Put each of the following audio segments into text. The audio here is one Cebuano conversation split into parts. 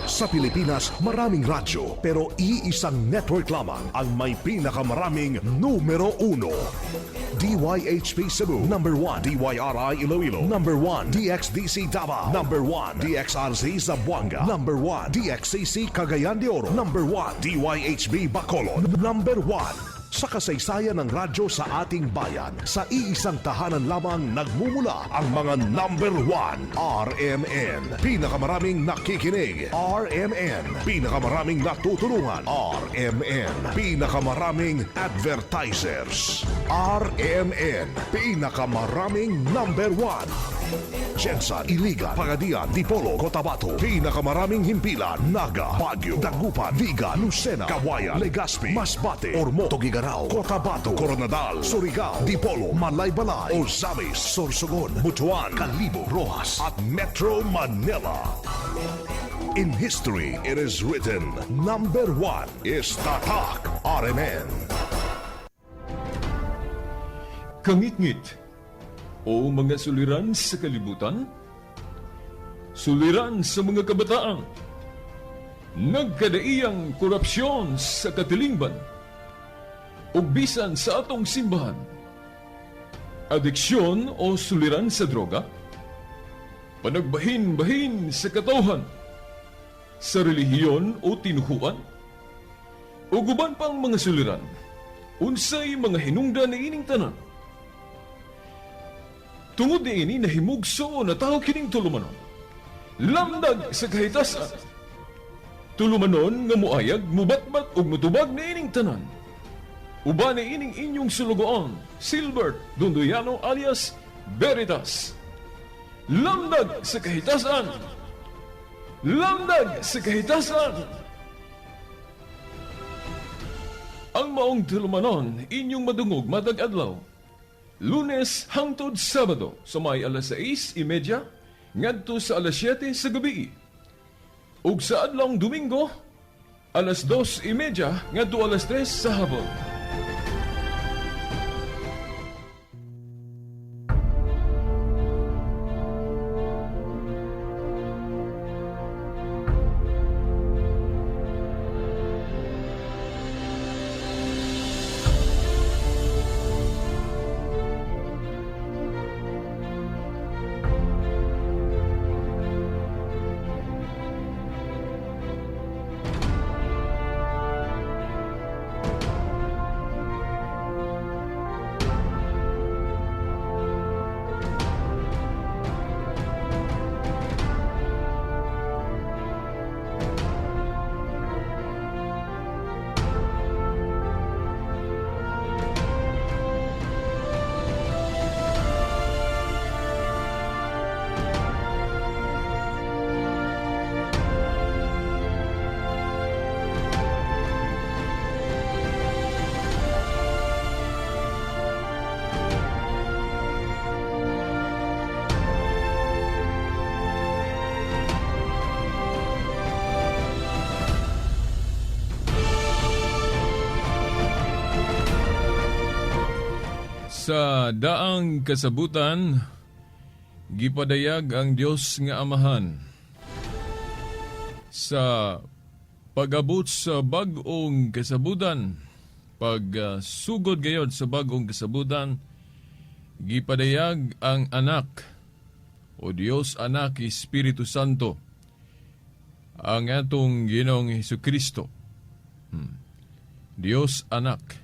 Sa Pilipinas, maraming radyo pero iisang network lamang ang may pinakamaraming numero uno. DYHP Cebu, number 1. DYRI Iloilo, number 1. DXDC Davao, number 1. DXRZ Zamboanga, number 1. DXCC Cagayan de Oro, number 1. DYHB Bacolod, number 1. Sa kasaysayan ng radyo sa ating bayan, sa iisang tahanan lamang nagmumula ang mga number 1. RMN. Pinakamaraming nakikinig. RMN. Pinakamaraming natutulungan. RMN. Pinakamaraming advertisers. RMN. Pinakamaraming number 1. Jensan, Iligan, Pagadian, Dipolo, Cotabato. Pinakamaraming himpilan, Naga, Baguio, Dagupan, Vigan, Lucena, Kawayan, Legazpi, Masbate, Ormoc, Tuguegarao, Cotabato, Koronadal, Surigao, Dipolo, Malaybalay, Ozamiz, Sorsogon, Butuan, Kalibo, Roxas, at Metro Manila. In history, it is written, number 1 is Tatak RMN. Kangitngit o mga suliran sa kalibutan, suliran sa mga kabataan, nagkadaiyang korupsyon sa katilingban, ug bisan sa atong simbahan, adiksyon o suliran sa droga, panagbahin-bahin sa katawhan, sa relihiyon o tinuhuan, ug uban pang mga suliran, unsay mga hinungdan niining tanan. Tungod niini nahimugso na tao kining tulumanon. Lamdag sa kahitasan. Tulumanon nga muayag, mubatbat ug mutubag niining tanan. Uban niining inyong sulugoon, Silbert Dondoyano alias Veritas. Lamdag sa kahitasan. Lamdag sa kahitasan. Ang maong tulumanon inyong madungog matag adlaw. Lunes hangtod Sabado sa may alas 6:30 ngadto sa alas 7 sa gabi. Ug sa adlawng Domingo alas 2:30 ngadto alas 3 sa hapon. Sa daang kasabutan, gipadayag ang Dios nga Amahan. Sa pag-abot sa bag-ong kasabutan, pagsugod gayod sa bag-ong kasabutan, gipadayag ang Anak o Dios Anak Espiritu Santo, ang atong Ginoong Hesukristo. Dios Anak.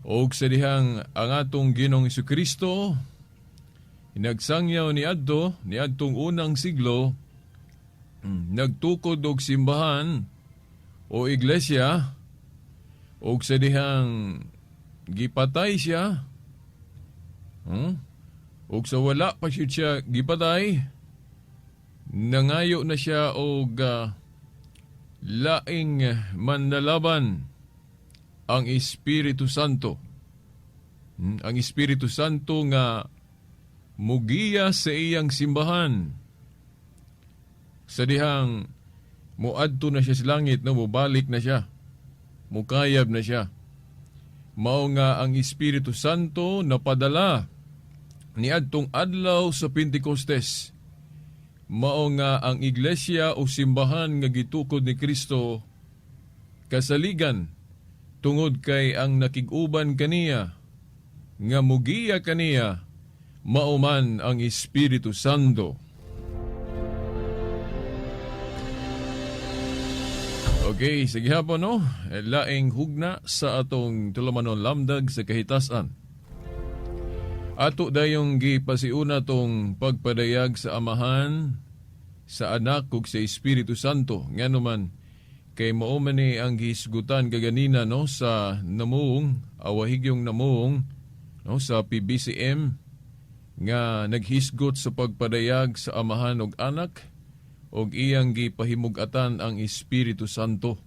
Og sa dihang ang atong Ginoong Hesukristo nagsangyaw niadto niadtong unang siglo, nagtukod og simbahan o iglesia, og sa dihang gipatay siya, og sa wala pa siya gipatay, nangayo na siya og laing manlalaban, ang Espiritu Santo. Ang Espiritu Santo nga mugiya sa iyang simbahan. Sa dihang muadto na siya sa langit, no, mubalik na siya. Mukayab na siya. Mao nga ang Espiritu Santo napadala niadtong adlaw sa Pentecostes. Mao nga ang iglesia o simbahan nga gitukod ni Kristo kasaligan tungod kay ang nakig-uban kaniya nga mugiya kaniya mao man ang Espiritu Santo. Okay, sige hapon, no? Laing hugna sa atong tulumanon Lamdag sa Kahitasan. Ato dayong gipasiuna tong pagpadayag sa Amahan, sa Anak ug sa Espiritu Santo. Ngano man kay mao man ni ang gihisgutan kaganina, no, sa namuong awahigyong namuong, no, sa PBCM nga naghisgot sa pagpadayag sa Amahan ug Anak ug iyang gipahimug-atan ang Espiritu Santo.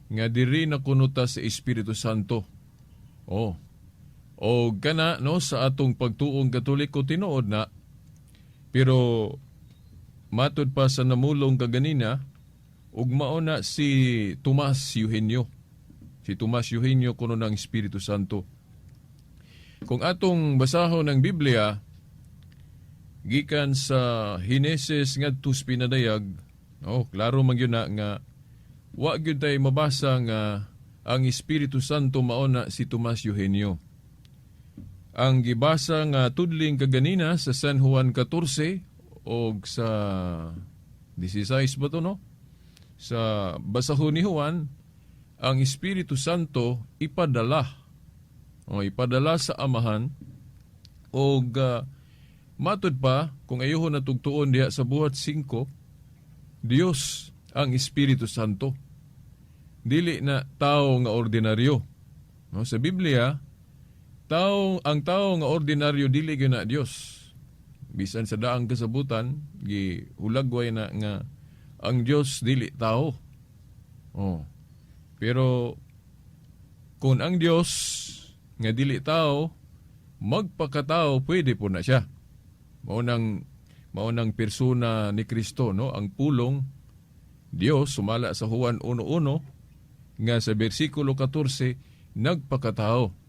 Nga diri na kuno ta sa Espiritu Santo. Oh. O kana, no, sa atong pagtuong Katoliko tinuod na, pero matud pa sa namulong kaganina ug mao na si Tomas Eugenio. Si Tomas Eugenio kuno ng Espiritu Santo. Kung atong basahon ng Biblia gikan sa Henesis ngadto sa Pinadayag, oh, klaro man gyud na nga wa gyud tay mabasa nga ang Espiritu Santo mao na si Tomas Eugenio. Ang gibasa nga tudling kaganina sa San Juan 14 og sa 16 ba to, no? Sa basahon ni Juan, ang Espiritu Santo ipadala. O, ipadala sa Amahan og matud pa kung ayuhon na tugtuon diha sa Buhat 5, Dios ang Espiritu Santo. Dili na tao nga ordinaryo. No, sa Biblia, ang tao nga ordinaryo dili gyud na Dios. Bisan sa daang kasabutan, gihulagway na nga ang Dios dili tao. Oh. Pero kung ang Dios nga dili tao magpakatao, pwede po na siya. Mao nang persona ni Kristo, no, ang pulong Dios sumala sa Juan 1:1 nga sa bersikulo 14 nagpakatao.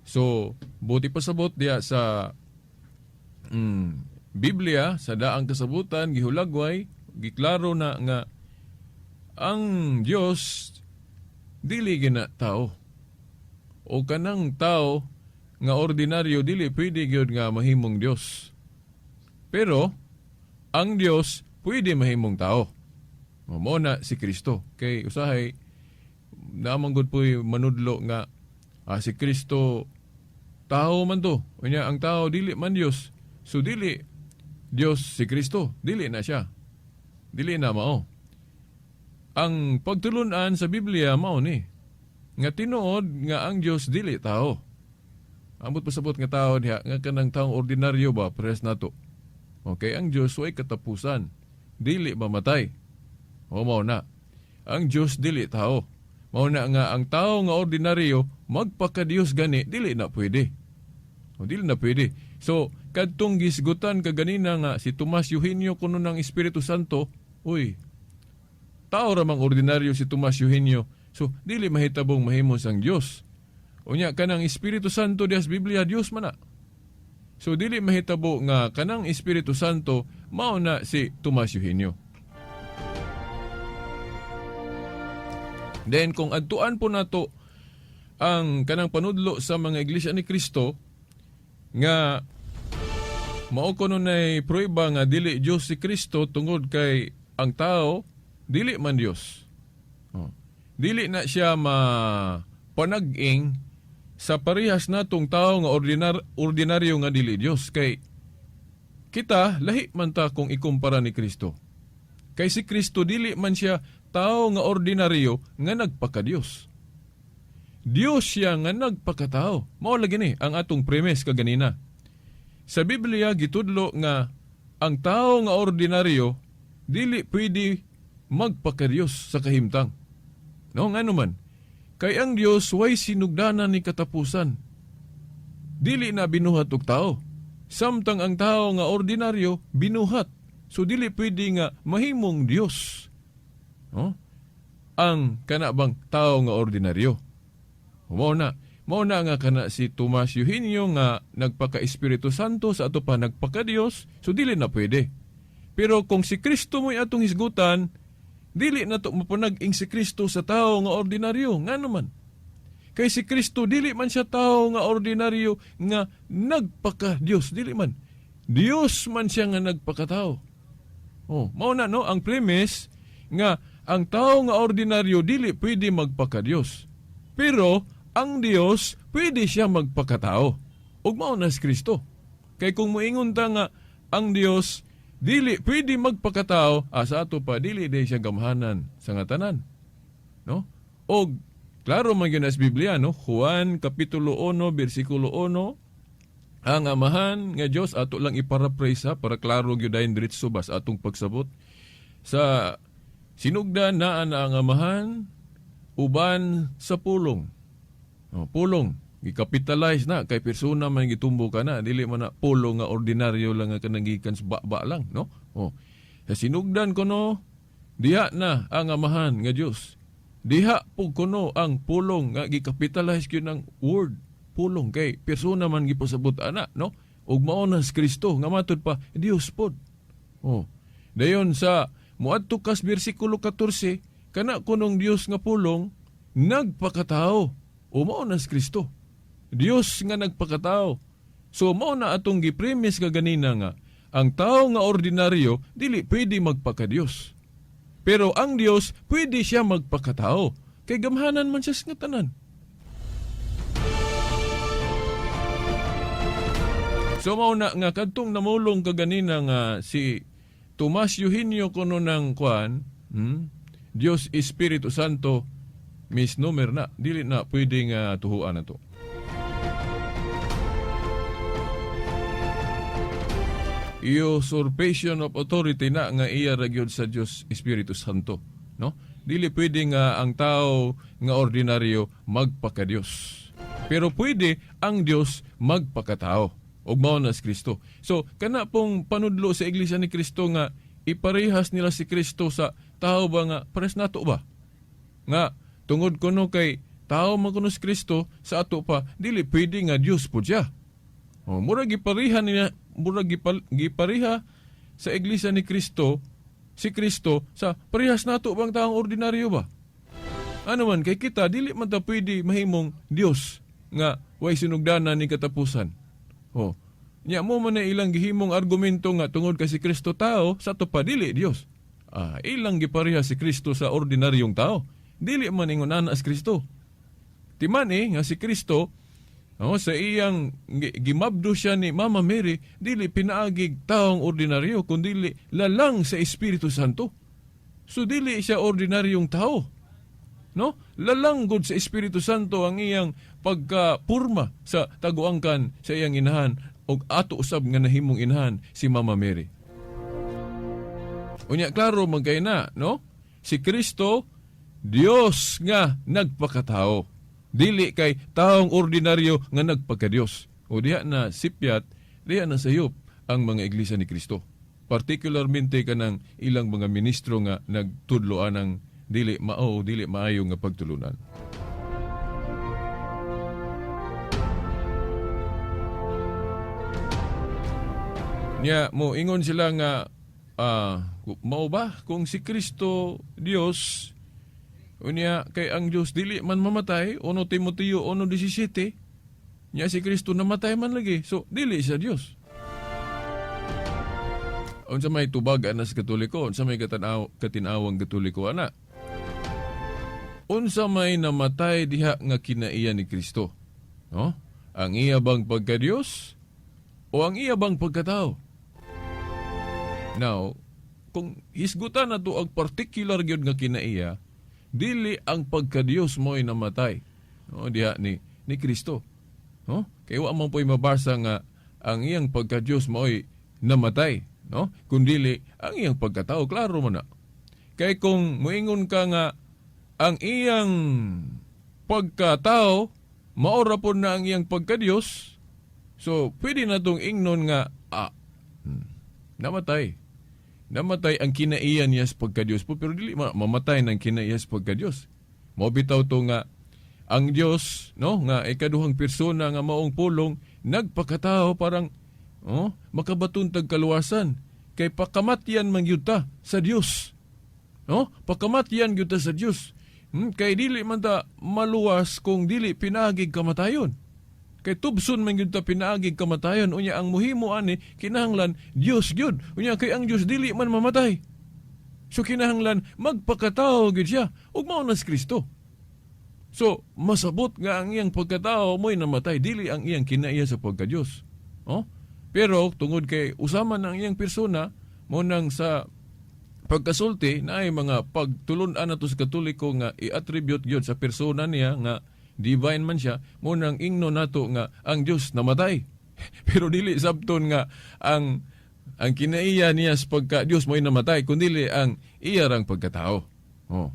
So, buti pasabot diya sa Biblia, sa daang kasabutan, gihulagway, giklaro na nga ang Dios dili gina tao. O kanang tao nga ordinaryo dili pwede gyud nga mahimong Dios. Pero ang Dios pwede mahimong tao. Mao na si Kristo. Kay usahay naman gud po'y manudlo nga si Kristo tao man to. Unya ang tao dili man Dios. So dili Dios si Kristo, dili na siya. Dili na mao. Ang pagtulunan sa Biblia mao ni nga tinuod nga ang Dios dili tao. Ambot pasabot nga tao diha nga kanang taong ordinaryo ba parehas nato. Okay, ang Dios way katapusan. Dili mamatay. O mao na. Ang Dios dili tao. Mao na nga ang tao nga ordinaryo magpaka-Dios gani dili na pwede. O dili na pwede. So kadtong gisgutan kaganina nga si Tomas Eugenio kuno ng Espiritu Santo, uy, tao ra mang ordinaryo si Tomas Eugenio. So dili mahitabong mahimo sang Dios. Unya kanang Espiritu Santo diha sa Biblia Dios man na. So dili mahitabo nga kanang Espiritu Santo mao na si Tomas Eugenio. Then kung adtuan po nato ang kanang panudlo sa mga Iglesia ni Kristo nga mao kuno nay prueba nga dili Dios si Kristo tungod kay ang tao dili man Dios. Oh. Dili na siya mapanag-ing sa parehas natong tao nga ordinaryo nga dili Dios kay kita lahi man ta kung ikumpara ni Kristo. Kay si Kristo dili man siya tao nga ordinaryo nga nagpaka-Dios. Dios siya nga nagpakatao. Mao lagi ni ang atong premise kaganina. Sa Biblia gitudlo nga ang tao nga ordinaryo dili pwede magpaka-Dios sa kahimtang. No, ngano man? Kay ang Dios way sinugdanan ni katapusan. Dili na binuhat og tao. Samtang ang tao nga ordinaryo binuhat. So dili pwede nga mahimong Dios. No? Ang kana bang tao nga ordinaryo. Mao na nga kana si Tomas Eugenio nga nagpaka-Espiritu Santo sa ato pa nagpaka-Dios, so dili na pwede. Pero kung si Kristo mo'y atong hisgutan, dili na to mapanag-ing si Kristo sa tao nga ordinaryo. Nga naman. Kay si Kristo dili man siya tao nga ordinaryo nga nagpaka-Dios, dili man. Dios man siya nga nagpakatao. Oh, mao na no ang premise nga ang tao nga ordinaryo dili pwede magpaka-Dios. Pero ang Dios pwede siya magpakatao. Ug mao na si Kristo. Kay kung moingon ta nga ang Dios dili pwede magpakatao, sa ato pa dili day siya gamhanan sa nga tanan. No? Og klaro man gyud sa Biblia, no? Juan kapitulo 1 bersikulo 1, ang Amahan nga Dios, ato lang iparaphrase ha, para klaro gyud dayon diretso ba sa atong pagsabot. Sa sinugdan naa na ang Amahan uban sa pulong. Oh, pulong gikapitalize na kay persona man gitumbo ka na, dili man na pulong nga ordinaryo lang nga kanang gikan sa baba lang, no? Oh. Sa sinugdan kuno diha na ang Amahan nga Dios. Diha po kuno ang pulong nga gikapitalize gyud ang word pulong kay persona man gipasabot ana, no? Ug mao na si Kristo nga matud pa Dios pod. Oh. Dayon sa moadto kas bersikulo 14, kana kunong Dios nga pulong nagpakatao. O mao na si Kristo. Dios nga nagpakatao. So mao na atong gipremise kaganina nga ang tao nga ordinaryo dili pwede magpakadiyos. Pero ang Dios pwede siya magpakatao. Kay gamhanan man siya sa tanan. So mao na nga kadtong namulong kaganina nga si Tomas Eugenio kuno ng kuan, Dios Espiritu Santo, misnomer na, dili na pwede nga tuhuan na to. Usurpation of authority na nga iya ra gyud sa Dios Espiritu Santo, no? Dili pwede nga ang tao nga ordinaryo magpakadiyos. Pero pwede ang Dios magpakatao. Ug mao na si Kristo. So kana pong panudlo sa Iglesia ni Kristo nga iparehas nila si Kristo sa tao ba nga pares nato ba? Nga tungod kuno kay tao man kuno si Kristo sa ato pa dili pwede nga Dios po siya. O, murag gipariha niya, murag gipariha sa Iglesia ni Kristo si Kristo sa parehas nato bang taong ordinaryo ba? Ano man kay kita dili man ta pwede mahimong Dios nga way sinugdanan ni katapusan. O, nya mo man na ilang gihimong argumento nga tungod kay si Kristo tao sa ato pa dili Dios. Ilang gipariha si Kristo sa ordinaryong tao. Dili man ingon ana si Kristo. Timan nga si Kristo, oh, sa iyang gimabdo siya ni Mama Mary, dili pinaagig taong ordinaryo, kundili lalang sa Espiritu Santo. So dili siya ordinaryong tao. No? Lalang gud sa Espiritu Santo ang iyang pagkapurma sa taguangkan sa iyang inahan og ato usab nga nahimong inahan si Mama Mary. Unya klaro man kay na, no? Si Kristo Dios nga nagpakatao. Dili kay taong ordinaryo nga nagpakadiyos. O diha na sipyat, diha na sayop ang mga Iglesia ni Kristo. Particularmente kanang ilang mga ministro nga nagtudlo anang dili mao, dili maayo nga pagtulunan. Nya mo ingon sila nga mao ba kung si Kristo Dios, unya kay ang Dios dili man mamatay, 1 Timoteo 1:17, nya si Kristo namatay man lagi, so dili siya Dios. Unsa may tubag ana sa Katoliko, unsa may katin-awang Katoliko ana? Unsa may namatay diha nga kinaiya ni Kristo? No? Ang iya bang pagka-Dios o ang iya bang pagkatao? Now, kung hisgutan na to ang particular gyud nga kinaiya, dili ang pagka-Dios mo'y namatay. No, diha ni Kristo. No? Kay wa man po'y mabasa nga ang iyang pagka-Dios mo'y namatay, no? Kundili ang iyang pagkatao, klaro man na. Kay kung moingon ka nga ang iyang pagkatao maora po na ang iyang pagka-Dios, so pwede na tong ingnon nga namatay. Namatay ang kinaiya niya sa pagka-Dios po, pero dili mamatay ng kinaiya sa pagka-Dios. Mao bitaw to nga ang Dios, no, nga ikaduhang persona nga maong pulong nagpakatao parang makabaton tag kaluwasan. Kay pakamatyan man gyud ta sa Dios. No? Pakamatyan gyud ta sa Dios. Kay dili man ta maluwas kung dili pinaagig kamatayon. Kay tubson man gyud ta pinaagig kamatayon. Unya ang muhimo ani kinahanglan Dios gyud. Unya kay ang Dios dili man mamatay. So kinahanglan magpakatao gyud siya ug mao na si Kristo. So masabot nga ang iyang pagkatao mo'y namatay, dili ang iyang kinaiya sa pagka-Dios. Oh? Pero tungod kay usama na ang iyang persona, mo nang sa pagkasulti na ay mga pagtulun-an nato sa Katoliko nga i-attribute gyud sa persona niya nga divine man siya, mo nang ingno nato nga ang Dios namatay. Pero dili sabton nga ang kinaiya niya sa pagka Dios mo'y namatay, kundi ang iya rang pagkatao. Oh.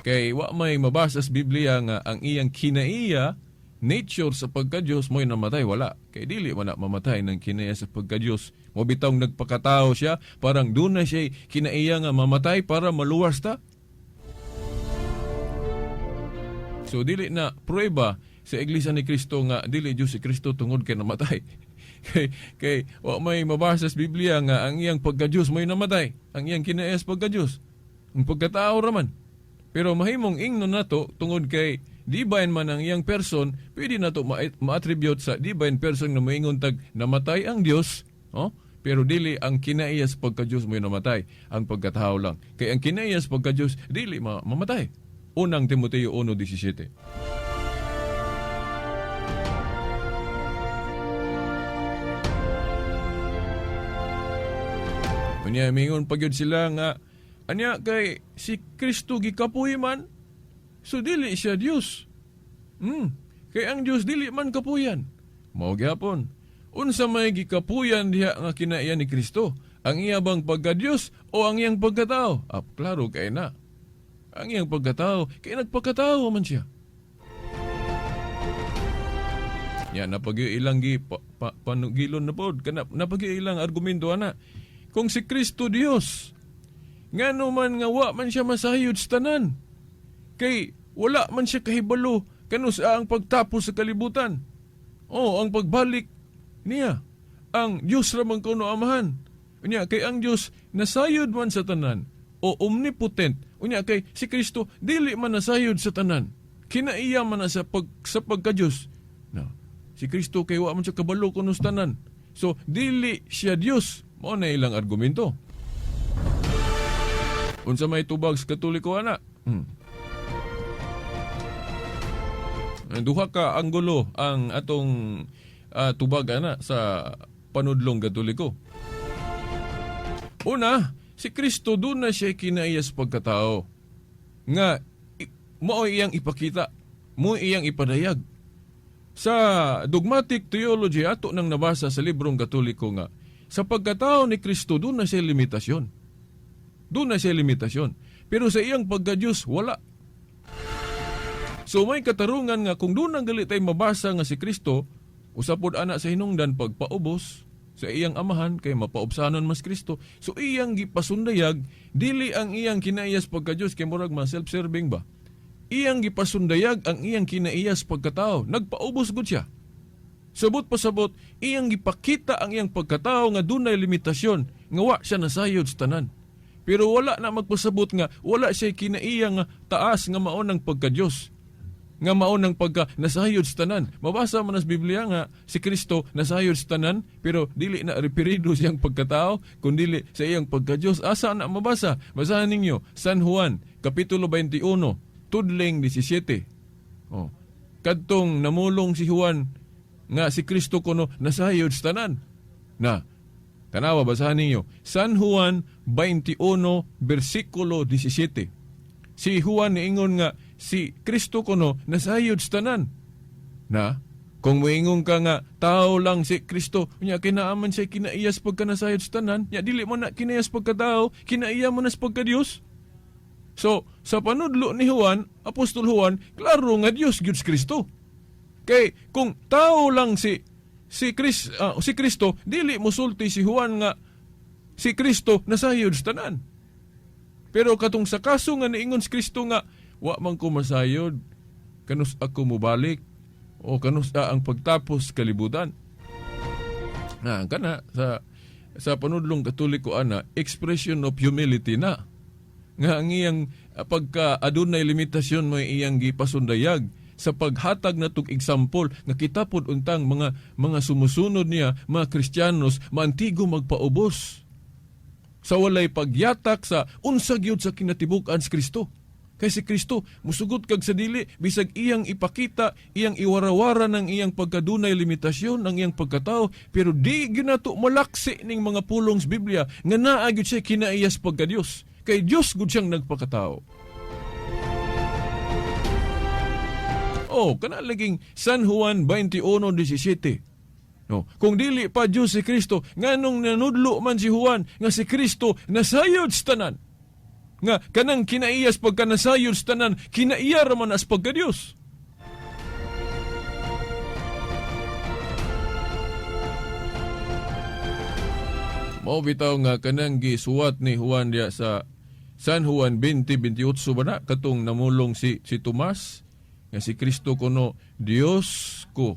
Kay wa may mabasa sa Biblia nga ang iyang kinaiya, nature sa pagka-Diyos mo'y namatay, wala. Kay dili man na mamatay ng kinaiya sa pagka-Diyos. Mo bitawng nagpakatao siya, parang doon na siya kinaiya nga mamatay para maluwas ta. So dili na prueba sa Iglesia ni Kristo nga dili Diyos si Kristo tungod kay namatay. Kay wa may mabasa sa Biblia nga ang iyang pagka-Diyos mo'y namatay, ang iyang kinaiya sa pagka-Diyos. Ang pagkatao raman. Pero mahimong ingnon nato tungod kay divine man ang iyang person, pwede nato ma-attribute sa divine person nga moingon tag namatay ang Dios, oh? Pero dili ang kinaiya sa pagka-Dios mo'y namatay, ang pagkatao lang. Kay ang kinaiya sa pagka-Dios dili mamatay. Unang Timoteo 1:17. Unya mingon pa gyud sila nga anya kay si Kristo gikapuy man, so dili siya Dios. Kay ang Dios dili man kapuyan. Mao gyapon. Unsa may gikapuyan diha nga kinaiya ni Kristo? Ang iya bang pagka-Dios o ang iyang pagkatao? Ah, klaro kay na. Ang iyang pagkatao, kay nagpakatao man siya. Ya, napagyo ilang gi panugilon na pod, kana napagyo ilang argumento ana. Kung si Kristo Dios, ngano man nga wa man siya masayod sa tanan. Kay wala man siya kahibalo kanus-a ang pagtapos sa kalibutan. O ang pagbalik niya. Ang Dios ra man kuno amahan. Unya kay ang Dios nasayod man sa tanan o omnipotent. Unya kay si Kristo dili man nasayod sa tanan. Kinaiya man na sa pagka-Dios. No. Si Kristo kay wa man siya kabalo kuno sa tanan. So dili siya Dios. Mao na ilang argumento. Unsa may tubag sa Katoliko ana? Duha ka anggulo ang atong tubag ana sa panudlong Katoliko. Una, si Kristo doon na siya kinaiya sa pagkatao. Nga mao iyang ipakita, mao iyang ipadayag. Sa dogmatic theology ato nang nabasa sa librong Katoliko nga sa pagkatao ni Kristo doon na siya limitasyon. Doon na siya limitasyon. Pero sa iyang pagka-Diyos, wala. So may katarungan nga kung doon ang galit ay mabasa nga si Kristo, usapod ana sa hinungdan pagpaubos sa iyang amahan kay mapaubsanon mas Kristo. So iyang gipasundayag, dili ang iyang kinaiyas pagka-Diyos kay murag ma self-serving ba. Iyang gipasundayag ang iyang kinaiyas pagkatao. Nagpaubos gud siya. Sabot pasabot, iyang gipakita ang iyang pagkatao nga dunay limitasyon, nga wa siya nasayod sa tanan. Pero wala na magpasabot nga wala siya kinaiya nga taas nga mao ng pagka-Dios, nga mao ng pagka nasayod sa tanan. Mabasa man sa Biblia nga si Kristo nasayod sa tanan, pero dili na referido siyang pagkatao, kundi sa iyang pagka-Dios. Asa na mabasa? Basahan ninyo San Juan kapitulo 21 tudling 17. Oh. Kadtong namulong si Juan nga si Kristo kuno nasayod sa tanan. Na tanawa, basahan ninyo San Juan 21 bersikulo 17. Si Juan niingon nga si Kristo kuno nasayod sa tanan. Na kung moingon ka nga tao lang si Kristo, unya kinaaman siya kinaiyas pagka nasayod sa tanan, nya dili mo na kinaiyas pagkatao, kinaiya mo na sa pagka-Dios. So sa panudlo ni Juan, Apostol Juan, klaro nga Dios gyud si Kristo. Kay kung tao lang si Kristo, dili mosulti si Juan nga si Kristo nasayod sa tanan. Pero katong sa kaso nga niingon si Kristo nga wa man ko masayod, kanus ako mobalik o kanus ang pagtapos kalibutan. Na kana sa sa panudlong Katoliko ana, expression of humility na. Nga ang iyang pagka adunay limitasyon mo iyang gipasundayag sa paghatag natog example nga kita pod untang mga sumusunod niya, mga Kristiyanos, maantigo magpaubos sa walay pagyatak sa unsa gyud sa kinatibuk-an sa Kristo. Kay si Kristo musugot kag sa dili, bisag iyang ipakita, iyang iwarawara ng iyang pagkadunay limitasyon ng iyang pagkatao, pero di gyud nato malaksi ning mga pulong sa Biblia nga naa gyud siya kinaiyas pagka-Dios. Kay Dios gud siyang nagpakatao. Oh, kana laging San Juan 21:17. No, kung dili pa Dios si Kristo, nganong nanudlo man si Juan nga si Kristo nasayod sa tanan? Nga kanang kinaiyas pagka nasayod sa tanan, kinaiya ra man as pagka Dios. Mao bitaw nga kanang gisuwat ni Juan diya sa San Juan 20:28 ba na, katong namulong si Tomas nga si Kristo kuno Dios ko.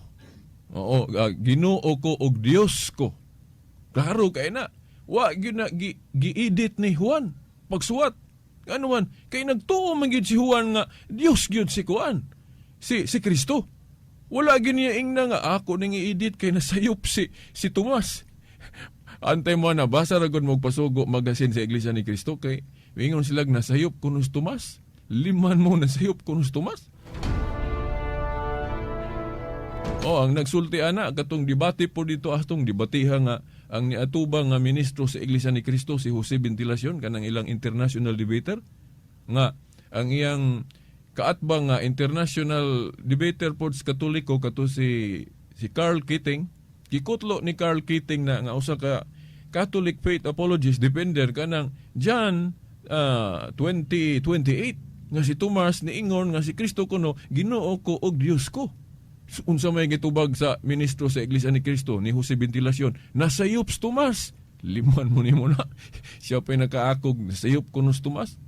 Oo, Ginoo ko og Dios ko. Klaro kay na. Wa gyud na gi-edit ni Juan pagsuwat. Ano man, kay nagtuo man gyud si Juan nga Dios gyud si Juan. Si Kristo. Wala gyud niya ingna nga ako ning i-edit kay nasayop si Tomas. Antay mo na basa ra gud magpasugo magasin sa Iglesia ni Kristo kay wingon sila nasayop kuno si Tomas. Liman mo nasayop kuno si Tomas. Oh, ang nagsulti ana katong debate po dito atong debatiha nga ang niatubang nga ministro sa Iglesia ni Kristo si Jose Ventilacion kanang ilang international debater nga ang iyang kaatbang nga international debater pod sa Katoliko kato si Carl Keating. Gikutlo ni Carl Keating na nga usa ka Catholic faith apologist defender kanang John 20:28 nga si Tomas niingon nga si Kristo kuno Ginoo ko og Dios ko. Unsa may gitubag sa ministro sa Iglesia ni Kristo ni Jose Ventilacion, nasayop si Tomas. Liman mo nimo na. Siya pa'y nakaakog, nasayop kuno si Tomas.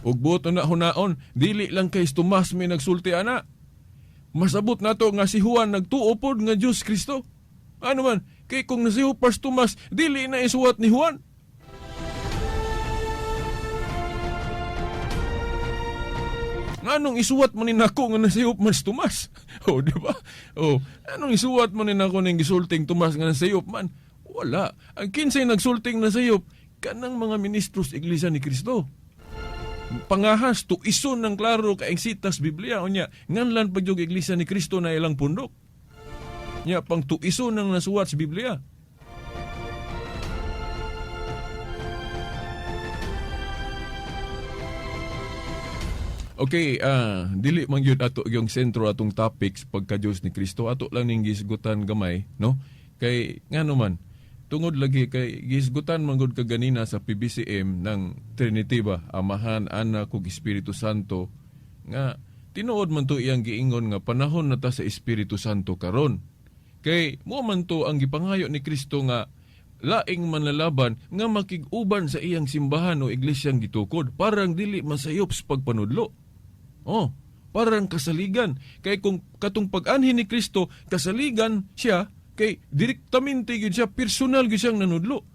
Ug buot na hunaon, dili lang kay Tomas may nagsulti ana. Masabot nato nga si Juan nagtuo pod nga Dios Kristo. Ano man, kay kung nasayop pa si Tomas, dili na isuwat ni Juan. Anong isuwat man ni nako nga nasayop man si Tomas? Oh, di ba? Oh, anong isuwat man ni nako ning gisulting Tomas nga nasayop man? Wala. Ang kinsay nagsulting nasayop kanang mga ministro sa Iglesia ni Kristo. Pangahas tuison ng klaro kay sitas Biblia unya nganlan pa gyud Iglesia ni Kristo na ilang pundok. Nya pang tuison ng nasuwat sa Biblia. Okay, dili man gyud ato yung sentro atong topics pagka Dios ni Kristo, ato lang ning gisgutan gamay, no? Kay ngano man, tungod lagi kay gisgutan man gud kaganina sa PBCM ng Trinity ba, Amahan, Anak ug Espiritu Santo, nga tinuod man to iyang giingon nga panahon na ta sa Espiritu Santo karon. Kay mo man to ang gipangayo ni Kristo nga laing manlalaban nga makig-uban sa iyang simbahan o iglesyang gitukod, parang dili masayop sa pagpanudlo. Oh, parang kasaligan. Kay kung katong pag-anhin ni Kristo, kasaligan siya, kay direktamente gyud siya, personal gyud siyang nanudlo.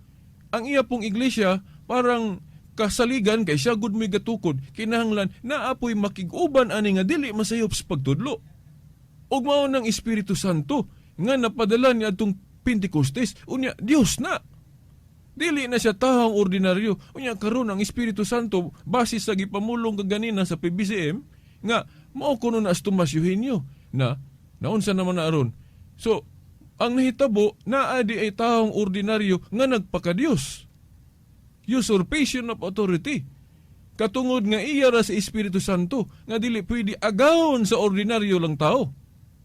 Ang iya pong iglesia, parang kasaligan kay siya gud may gatukod, kinahanglan naapoy makig-uban ani nga dili masayop sa pagtudlo. Ug mao nang Espiritu Santo nga napadala ni adtong Pentecostes, unya Dios na. Dili na siya tahong ordinaryo. Unya karon ang Espiritu Santo base sa gipamulong kaganina sa PBCM nga mao kuno na si Tomas Eugenio na naunsa naman na aron. So ang nahitabo naa di ay taong ordinaryo nga nagpakadiyos. Usurpation of authority. Katungod nga iya ra sa Espiritu Santo nga dili pwede agawon sa ordinaryo lang tao.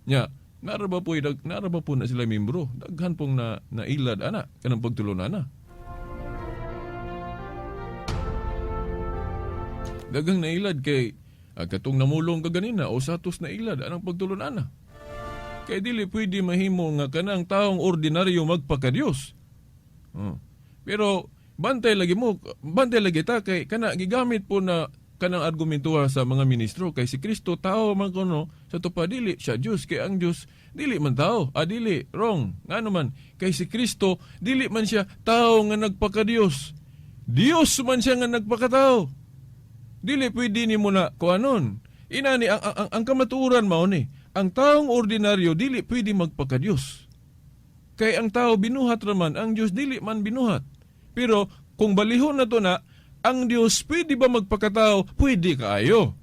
Nya, nara ba po na sila membro? Daghan pong nailad ana kanang pagtulon ana. Daghang nailad kay katong namulong ka ganina o satos na ilad anang pagtulon ana. Kay dili pwede mahimo nga kanang taong ordinaryo magpakadiyos. Pero bantay lagi mo, bantay lagi ta kay kana gigamit po na kanang argumento sa mga ministro kay si Kristo tao man kuno sa tupa, dili siya Dios, kay ang Dios dili man tao. Ah, dili, wrong. Ngano man? Kay si Kristo dili man siya tao nga nagpaka-Dios. Dios man siya nga nagpakatao. Dili pwede nimo na kuanon. Inani ang kamatuoran mao ni. Ang taong ordinaryo dili pwede magpaka-Dios. Kay ang tao binuhat raman, ang Dios dili man binuhat. Pero kung balihon na to na, ang Dios pwede ba magpakatao? Pwede kaayo.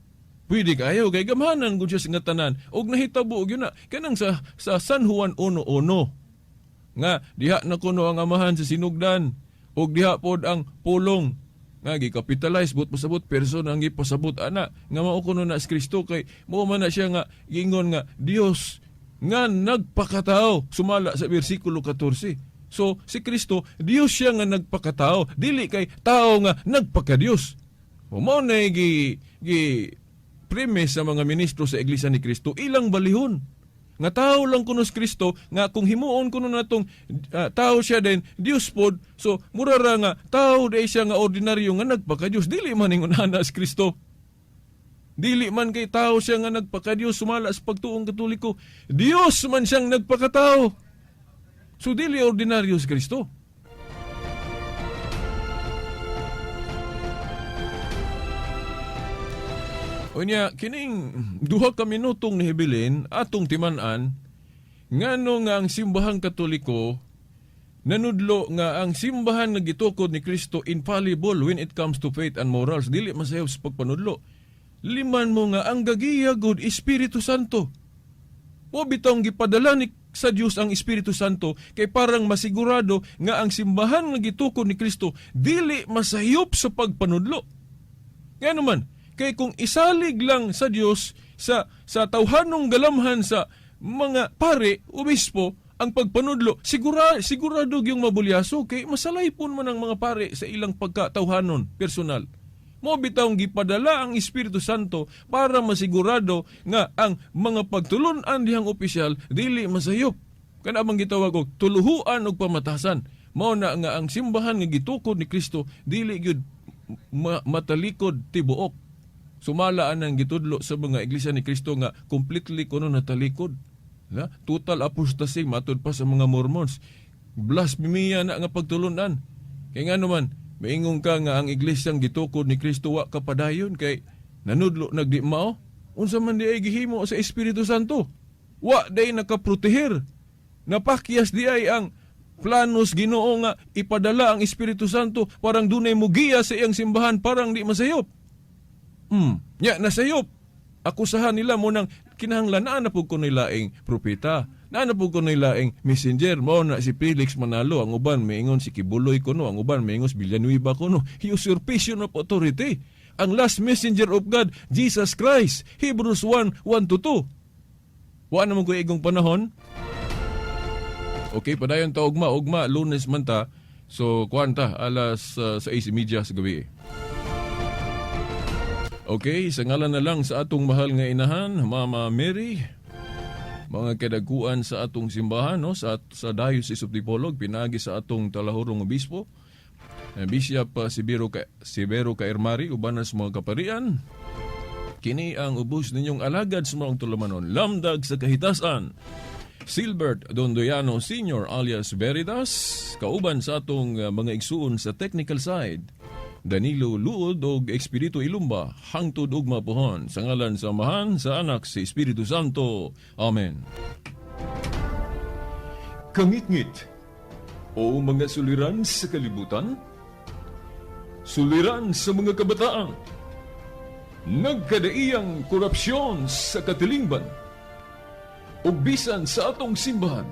Pwede kaayo kay gamhanan gud siya sa nga tanan ug nahitabo gyud na kanang sa San Juan 1:1 nga diha na kuno ang Amahan sa sinugdan ug diha pod ang Pulong nga gi-capitalize, but pasabot person ang gipasabot ana nga mao kuno na si Kristo, kay mao man na siya nga giingon nga Dios nga nagpakatao sumala sa bersikulo 14. So si Kristo, Dios siya nga nagpakatao, dili kay tao nga nagpakadiyos. O mao na gi premise sa mga ministro sa Iglesia ni Kristo, ilang balihon nga tao lang kuno si Kristo, nga kung himuon kuno natong tao siya din Dios pod, so mura ra nga tao day siya nga ordinaryo nga nagpakadiyos. Dili man ingon ana si Kristo. Dili man kay tao siya nga nagpakadiyos sumala sa pagtuong Katoliko. Dios man siyang nagpakatao. So dili ordinaryo si Kristo. Unya, kining 2 ka minutong nihibilin, atong timan-an, ngano nga ang Simbahang Katoliko nanudlo nga ang simbahan nga gitukod ni Kristo infallible when it comes to faith and morals, dili masayop sa pagpanudlo. Liman mo nga ang gagiya gud Espiritu Santo. Mo bitong gipadala ni sa Dios ang Espiritu Santo kay parang masigurado nga ang simbahan nga gitukod ni Kristo dili masayop sa pagpanudlo. Nga naman, kay kung isalig lang sa Dios sa tawhanong galamhan sa mga pare, obispo, ang pagpanudlo, sigurado yung mabulyaso kay masalaypon man ang mga pare sa ilang pagkatawhanon personal. Mo bitawng gipadala ang Espiritu Santo para masigurado nga ang mga pagtulun-an dihang opisyal dili masayop. Kana bang gitawag og tuluhuan og pamatasan. Mao na nga ang simbahan nga gitukod ni Kristo dili gyud matalikod tibuok. Sumala ang gitudlo sa mga Iglesia ni Kristo nga completely kuno natalikod. Na, total apostasy matud pa sa mga Mormons. Blasphemia na nga pagtulunan. Kay nga naman, maingon ka nga ang iglesyang gitukod ni Kristo wa kapadayon kay nanudlo nagdi mao. Unsa man di ay gihimo sa Espiritu Santo? Wa day nakaproteher. Napakyas di ay ang planos Ginoo nga ipadala ang Espiritu Santo parang dunay mugiya sa iyang simbahan parang di masayop. Nya nasayop. Akusahan nila mo nang kinahanglan naa na pud ko laing propeta. Naa na pud ko laing messenger. Mao na si Felix Manalo, ang uban maingon si Quiboloy kuno, ang uban maingon si Villanueva kuno. Usurpation of authority. Ang last messenger of God, Jesus Christ. Hebrews 1:1 to 2. Wa naman ko igong panahon. Okay, padayon ta ugma, ugma, Lunes man ta. So, kuan ta, alas 6:30 sa gabi. Okay, sa ngalan na lang sa atong mahal nga inahan, Mama Mary, mga kadaguan sa atong simbahan, no, sa Diocese of Dipolog, pinagi sa atong talahurong obispo, Bishop Severo Caermari, uban sa mga kaparian. Kini ang ubos ninyong alagad sa mga tulumanon, Lamdag sa Kahitasan, Silbert Dondoyano Sr. alias Veritas, kauban sa atong mga igsuon sa technical side, Danilo Luod og Espiritu Ilumba, hangtod ugma pohon, sa ngalan sa Amahan, sa Anak, sa Espiritu Santo. Amen. Kangitngit o mga suliran sa kalibutan, suliran sa mga kabataan, nagkadaiyang korupsyon sa katilingban, ug bisan sa atong simbahan,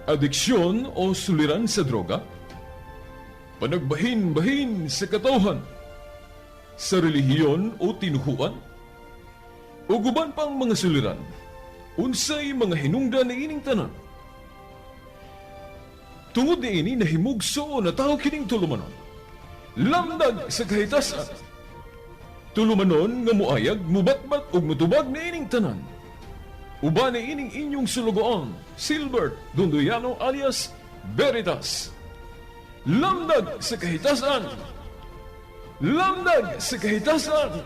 adiksyon o suliran sa droga, panagbahin-bahin sa katawhan, sa relihiyon o tinuhuan, ug uban pang mga suliran, unsay mga hinungdan ni ining tanan. Tungod ni ini nahimugso na tao kining tulumanon. Lamdag sa Kahitasan. Tulumanon nga muayag, mubatbat ug mutubag ni ining tanan. Uban ni ining inyong sulugoon, Silbert Dondoyano alias Veritas. Lamdag sa Kahitasan. Lamdag sa kahitasan!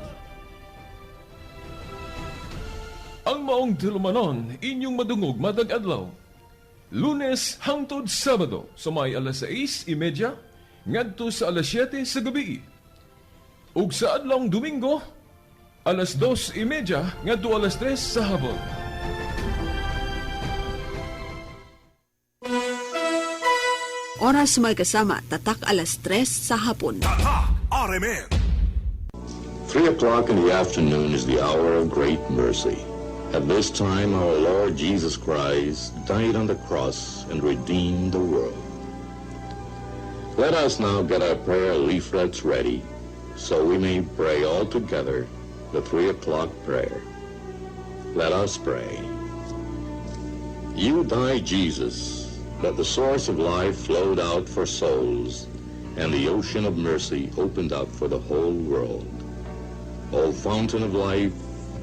Ang maong tulumanon, inyong madungog matag adlaw. Lunes hangtod Sabado sa may alas 6:30 ngadto sa alas 7 sa gabi. Ug sa adlawng Domingo, alas 2:30 ngadto alas 3 sa hapon. Oras magkasama, tatak alas 3 sa hapon. Tatak RMN. 3 o'clock in the afternoon is the hour of great mercy. At this time, our Lord Jesus Christ died on the cross and redeemed the world. Let us now get our prayer leaflets ready so we may pray all together the 3 o'clock prayer. Let us pray. You died, Jesus, that the source of life flowed out for souls and the ocean of mercy opened up for the whole world. O fountain of life,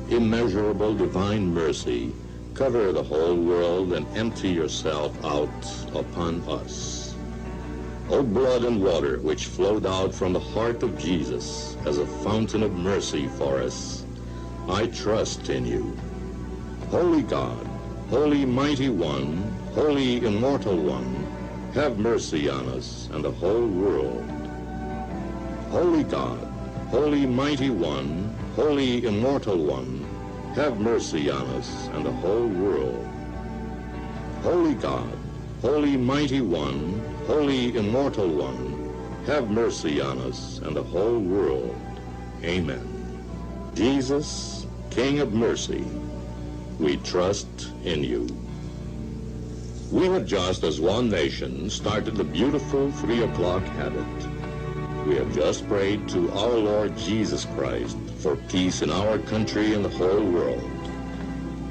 immeasurable divine mercy, cover the whole world and empty yourself out upon us. O blood and water which flowed out from the heart of Jesus as a fountain of mercy for us, I trust in you. Holy God, Holy Mighty One, Holy Immortal One, have mercy on us and the whole world. Holy God, Holy Mighty One, Holy Immortal One, have mercy on us and the whole world. Holy God, Holy Mighty One, Holy Immortal One, have mercy on us and the whole world. Amen. Jesus, King of mercy, we trust in you. We have just, as one nation, started the beautiful 3 o'clock habit. We have just prayed to our Lord Jesus Christ for peace in our country and the whole world.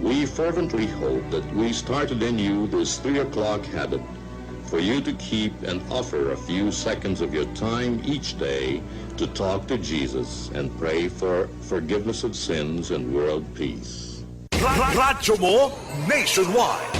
We fervently hope that we started in you this 3 o'clock habit for you to keep and offer a few seconds of your time each day to talk to Jesus and pray for forgiveness of sins and world peace. Radyo mo nationwide.